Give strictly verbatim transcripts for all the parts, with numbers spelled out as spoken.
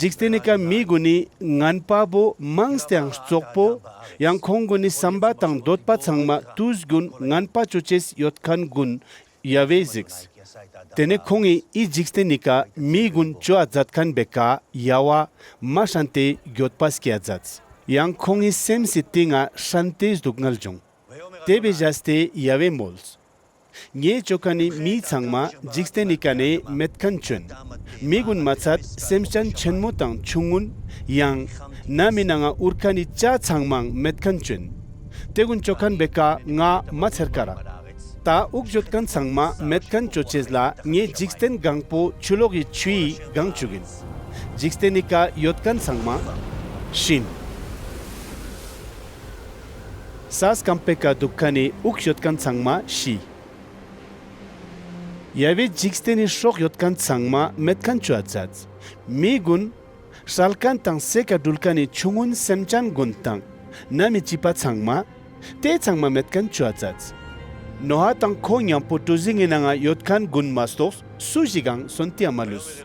འཇིག་རྟེན་ནི་ཀ་མི་གུན་ནི་ངན་པ་བོ་མངས་ཏེའང་རྩོག་པོ་ཡང་ཁོང་གུན་ནི་སམ་པ་དང་དོད་པ་ཚང་མ་ཏུས་གྱུན་ངན་པ་ཅོ་ཅེས་ཡོད་ཁན་གུན་ཡ་ཝེ་ཟིགས། ཏེ་ནེ་ཁོང་ངི་འི་འཇིག་རྟེན་ནི་ཀ་མི་གུན་ཅོའ་ཛད་ཁན་བོའེ་ཀ་ཡ་ཝ་མ་ཧྲན་ཏེ་གྱོད་པ་སྐྱེའ་ཛདས། ཡང་ཁོང་ངི་སེམས་སི་ཏིང་ང་ཧྲན་ཏེ་རྡུག་ངལ་ཇོང་། ཏེ་བོའེ་ཞགས་ཏེ་ཡ་ཝེ་མོལས། ངའེ་ཅོ་ཁན་ནི་མི་ཚང་མ་འཇིག་རྟེན་ནི་ཀ་ནེ་མེད་ཁན་ཅོ་ཨིན། མི་གུན་མ་ཚད་སེམས་ཅན་ཆེན་མོ་དང་ཆུང་ངུན་ཡང་ནམ་མི་ནང་ང་འུར་ཁན་ནི་ཅ་ཚང་མའང་མེད་ཁན་ཅོ་ཨིན། ཏེ་གུན་ཅོ་ཁན་བོའེ་ཀ་ང་མ་ཚེར་ཀ་རག། ཏ་འུག་ཡོད་ཁན་ཚང་མ་མེད་ཁན་ཅོ་ཅེས་ལ་ངའེ་འཇིག་རྟེན་གང་པོ་ཆུ་ལོག་གི་ཆུའི་གང་ཅུག་ཨིན། འཇིག་རྟེན་ནི་ཀ་ཡོད་ཁན་ཚང་མ་ཤི་ཨིན། ས་སྐམ་པོའེ་ཀ་དུག་ཁན་ནི་འུག་ཡོད་ཁན་ཚང་མ་ཤི། ཡ་ཝེ་འཇིག་རྟེན་ནི་སྲོག་ཡོད་ཁན་ཚང་མ་མེད་ཁན་ཅོའ་ཛདས། མི་གུན་སྲལ་ཁན་དང་སའེ་ཀ་གྲུལ་ཁན་ནི་ཆུང་ངུན་སེམས་ཅན་གུན་དང་ནམ་མི་ཅི་པ་ཚང་མ་ཏེ་ཚང་མ་མེད་ཁན་ཅོའ་ཛདས། ནོ་ཧ་དང་ཁོ་ཉམ་པོ་གྲུ་ཟིངས་ནི་ནང་ང་ཡོད་ཁན་གུན་མ་ཏོགས་སུ་ཞིག་གང་སོན་ཏེའ་མ་ལུས།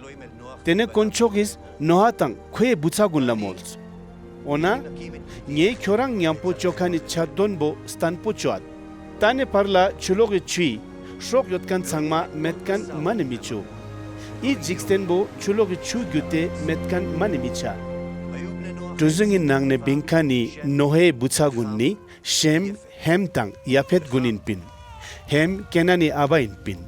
ཏེ་ནེ་དཀོན་མཆོག་གི་ནོ་ཧ་དང་ཁོའེ་བུ་ཚ་གུན་ལ་མོལས། འོ་ན་ངའེ་ཁྱོ་རང་ཉམ་པོ་ཅོ་ཁན་ནི་ཆད་དོན་བོ་སྟན་པོ་ཅོའད། ཏ་ནེ་ཕར་ལ་ཆུ་ལོག་གི་ཆུའི་སྲོག་ཡོད་ཁན་ཚང་མ་མེད་ཁན་མ་ནེ་མི་ཅོ། འི་འཇིག་རྟེན་བོ་ཆུ་ལོག་གི་ཆུ་གྱུད་ཏེ་མེད་ཁན་མ་ནེ་མི་ཆ། གྲུ་ཟིངས་སི་ནང་ནེ་བིང་ཁན་ནི་ནོ་ཧའེ་བུ་ཚ་གུན་ནི་ཤེམ་ཧེམ་དང་ཡ་ཕེད་གུན་ཨིན་པིན། ཧེམ་ཀེ་ནན་ནི་ཨ་བ་ཨིན་པིན།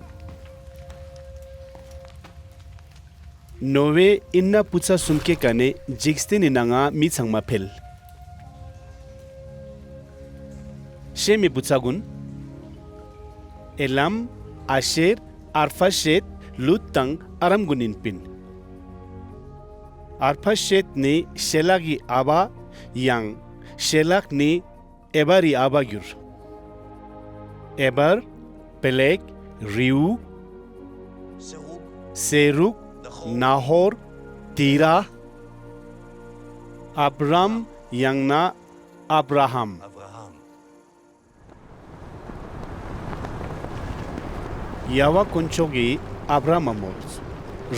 ནོ་ཧའེ་ཨིན་ན་བུ་ཚ་སུམ་ཀའེ་ཀ་ནེ་འཇིག་རྟེན་ནི་ནང་ང་མི་ཚང་མ་ཕེལ། ཤེམ་མི་བུ་ཚ་གུན་ཨེ་ལམ་ཨ་ཤེར་ཨར་ཕ་ཤེད་ལུད་དང་ཨ་རམ་གུན་ཨིན་པིན། ཨར་ཕ་ཤེད་ནི་ཤེ་ལག་གི་ཨ་བ་ཡང་ཤེ་ལག་ནི་ཨེ་བར་རི་ཨ་བ་གྱུར། ཨེ་བར་པེ་ལེག་རེའུ་སེ་རུག་ནཱ་ཧོར་ཏེ་ར་ཨབ་རམ་ཡང་ན་ཨབ་ར་ཧམ། ཡ་ཝ་དཀོན་མཆོག་གི་ཨབ་རམ་མ་མོལས།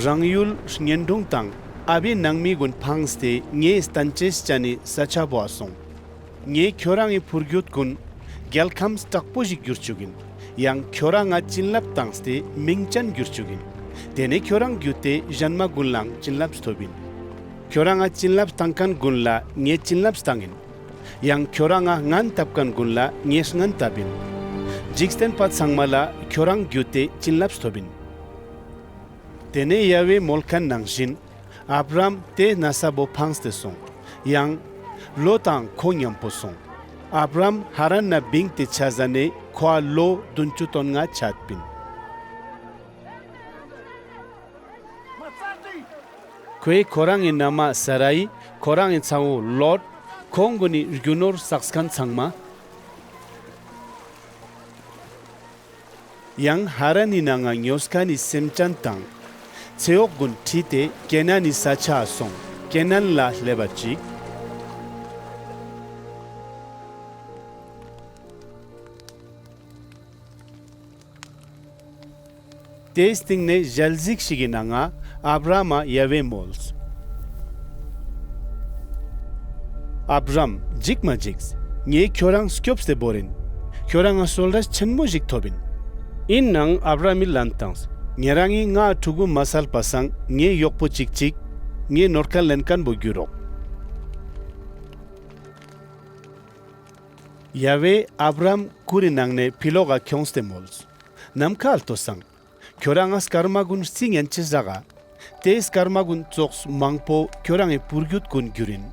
རང་ཡུལ་ཉེན་དྲུང་དང་ཨ་བའེ་ནང་མི་གུན་ཕངས་ཏེ་ངའེ་སྟན་ཅེས་ཅན་ནི་ས་ཆ་བོའ་སོང་། ངའེ་ཁྱོ་རང་ངི་པུར་གྱུད་གུན་གྱལ་ཁམས་ཀྲག་པོ་ཞིག་གྱུར་ཅུག་ཨིན། ཡང་ཁྱོ་རང་ང་ཅིན་ལབས་ཏངས་ཏེ་མིང་ཅན་གྱུར་ཅུག་ཨིན། ཏེ་ནེ་ཁྱོ་རང་གྱུད་ཏེ་ཞན་མ་གུན་ལའང་ཅིན་ལབས་ཐོབ་ཨིན། ཁྱོ་རང་ང་ཅིན་ལབས་ཏང་ཁན་གུན་ལ་ངའེ་ཅིན་ལབས་ཏང་ཨིན། ཡང་ཁྱོ་རང་ང་ངན་ཏབ་ཁན་གུན་ལ་ངའེ་ངན་ཏབ་ཨིན། འཇིག་རྟེན་པ་ཚང་མ་ལ་ཁྱོ་རང་གྱུད་ཏེ་ཅིན་ལབས་ཐོབ་ཨིན། ཏེ་ནེ་ཡ་ཝེ་མོལ་ཁན་ནང་ཞིན་ཨབ་རམ་ཏེ་ནས་བོ་ཕངས་ཏེ་སོང་། ཡང་ལོ་ཏང་ཁོ་ཉམ་པོ་སོང་། ཨབ་རམ་ཧ་རན་ནེ་བིངས་ཏེ་ཆ་ཟ་ནེ་ཁོའ་ལོ་བདུན་ཅུ་དོན་ལྔ་ཆའད་པིན། ཁོའེ་ཁོ་རང་ངི་ན་མ་ས་རའི་ཁོ་རང་ངི་ཚ་བོ་ལོད་ཁོང་གུན་ནི་གྱུ་ནོར་སགས་ཁན་ཚང་མ་ཡང་ཧ་རན་ནི་ནང་ང་ཉོས་ཁན་ནི་སེམས་ཅན་དང་ཚེ་ཡོག་གུན་ཁྲིད་དེ་ཀེ་ནན་ནི་ས་ཆའ་སོང་། ཀེ་ནན་ལ་ལེབ་བ་ཅིག། ཏེའི་སྟིང་ནེ་ཞལ་ཟིགས་ཤིག་གི་ནང་ང་ཨབ་རམ་མ་ཡ་ཝེ་མོལས། ཨབ་རམ་ཇིགས་མ་ཇིགས། ངའེ་ཁྱོ་རང་སྐྱོབས་ཏེ་བོར་ཨིན། ཁྱོ་རང་ང་སོལ་རས་ཆེན་མོ་ཞིག་ཐོབ་ཨིན། ཨིན་ནའང་ཨབ་རམ་མི་ལན་ཏངས། ཉེ་རང་ངི་ང་ཕྲུ་གུ་མ་སལ་པ་སང་ངའེ་ཡོག་པོ་ཅིག་ཅིག་ངའེ་ནོར་ཁ་ལེན་ཁན་བོ་གྱུར་རོག། ཡ་ཝེ་ཨབ་རམ་གུར་རི་ནང་ནེ་ཕི་ལོག་ག་ཁྱོངས་ཏེ་མོལས། ནམ་ཁའ་ལྟོས་སང་། ཁྱོ་རང་ང་སྐར་མ་གུན་རྩི་ཉན་ཅེས་རག་ག། ཏེ་སྐར་མ་གུན་ཙོགས་མང་པོ་ཁྱོ་རང་ངི་པུར་གྱུད་གུན་གྱུར་ཨིན།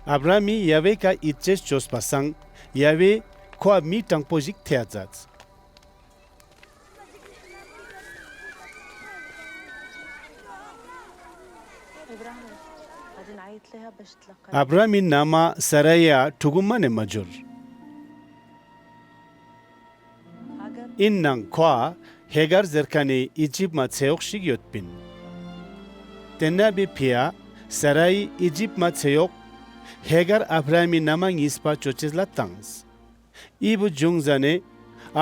ཨབ་རམ་མི་ཡ་ཝེའི་ཀ་ཨིད་ཆེས་ཅོས་པ་སང་ཡ་ཝེ་ཁོའ་མི་དྲང་པོ་ཞིག་ཐེའ་ཛདས། ཨབ་རམ་མི་ན་མ་ས་རའི་ཡ་ཕྲུ་གུ་མ་ནེ་མ་ཇོར། ཨིན་ནའང་ཁོའ་ཧེ་གར་ཟེར་ཁན་ནི་ཨི་ཇིབ་མ་ཚེ་ཡོག་ཞིག་ཡོད་པིན། ཏེན་ན་བོའེ་ཕིའ་ས་རའི་ཨི་ཇིབ་མ་ཚེ་ཡོག་ཧེ་གར་ཨབ་རམ་མི་ན་མ་ཉིས་པ་ཅོ་ཅེས་ལ་ཏངས། འི་བོ་ཇུང་ཟ་ནེ་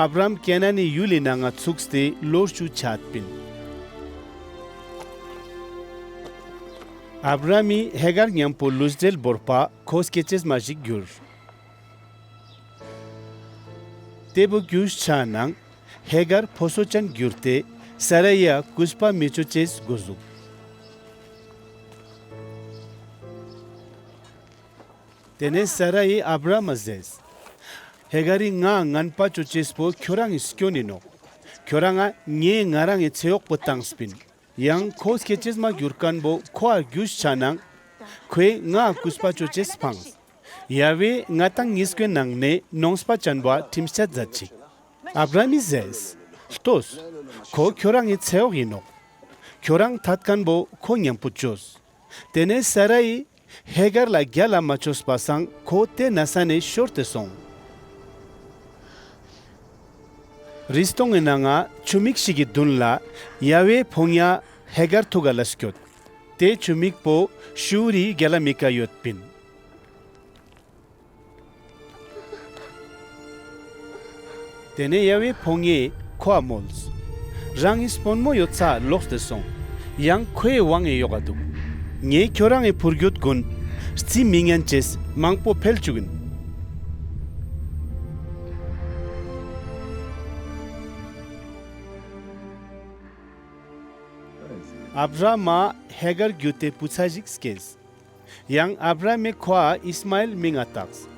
ཨབ་རམ་ཀེ་ནན་ནི་ཡུལ་ལི་ནང་ང་ཚུགས་ཏེ་ལོ་རྕུ་ཆའད་པིན། ཨབ་རམ་མི་ཧེ་གར་ཉམ་པོ་ལུས་བྲེལ་བོར་པ་ཁོ་སྐྱེ་ཅེས་མ་ཞིག་གྱུར། ཏེ་བོ་གྱུས་ཆ་ནང་ཧེ་གར་ཕོ་སོ་ཅན་གྱུར་ཏེ་ས་ར་ཡ་གུས་པ་མི་ཅོ་ཅེས་གོ་ཟུགས། ཏེ་ནེ་ས་ར་ཡི་ཨབ་རམ་མ་ཟེརས། ཧེ་གར་རི་ང་ངན་པ་ཅོ་ཅེས་པོ་ཁྱོ་རང་ངི་སྐྱོན་ཨིན་ནོག། ཁྱོ་རང་ང་ངའེ་ང་རང་ངི་ཚེ་ཡོག་པོ་ཏངས་པིན། ཡང་ཁོ་སྐྱེ་ཅེས་མ་གྱུར་ཁན་བོ་ཁོའ་གྱུས་ཆ་ནང་ཁོའེ་ངའ་གུས་པ་ཅོ་ཅེས་ཕངས། ཡ་ཝེ་ང་དང་ཉིས་ཀོའེ་ནང་ནེ་ནོངས་པ་ཅན་བོའ་ཁྲིམས་ཆད་ཛད་ཅིག། ཨབ་རམ་མི་ཟེརས། ལྟོས། ཁོ་ཁྱོ་རང་ངི་ཚེ་ཡོག་ཨིན་ནོག། ཁྱོ་རང་ཐད་ཁན་བོ་ཁོ་ཉམ་པོ་ཅོས། ཏེ་ནེ་ས་ར་ཡི་ཧེ་གར་ལ་གྱལ་ལ་མ་ཅོས་པ་སང་ཁོ་ཏེ་ནས་ས་ནེ་ཤོར་ཏེ་སོང་། རི་སྟོང་ངི་ནང་ང་ཆུ་མིག་ཞིག་གི་དུན་ལ་ཡ་ཝེ་ཕོ་ཉ་ཧེ་གར་ཐུག་ག་ལ་སྐྱོད། ཏེ་ཆུ་མིག་པོ་ཤུར་རི་གྱལ་ལ་མིག་ག་ཡོད་པིན། ཏེ་ནེ་ཡ་ཝེ་ཕོ་ཉའེ་ཁོའ་མོལས། རང་ངི་སྤོན་མོ་ཡོད་སའ་ལོགས་ཏེ་སོང་། ཡང་ཁོའེ་ཝང་ངི་ཡོག་ག་དུག། ངའེ་ཁྱོ་རང་ངི་པུར་གྱུད་གུན་རྩི་མི་ཉན་ཅེས་མང་པོ་ཕེལ་ཅུག་ཨིན། ཨབ་རམ་མ་ཧེ་གར་གྱུད་ཏེ་བུ་ཚ་ཞིག་སྐྱེས། ཡང་ཨབ་རམ་མི་ཁོའ་ཨིས་མ་ཨེལ་མིང་ང་ཏགས།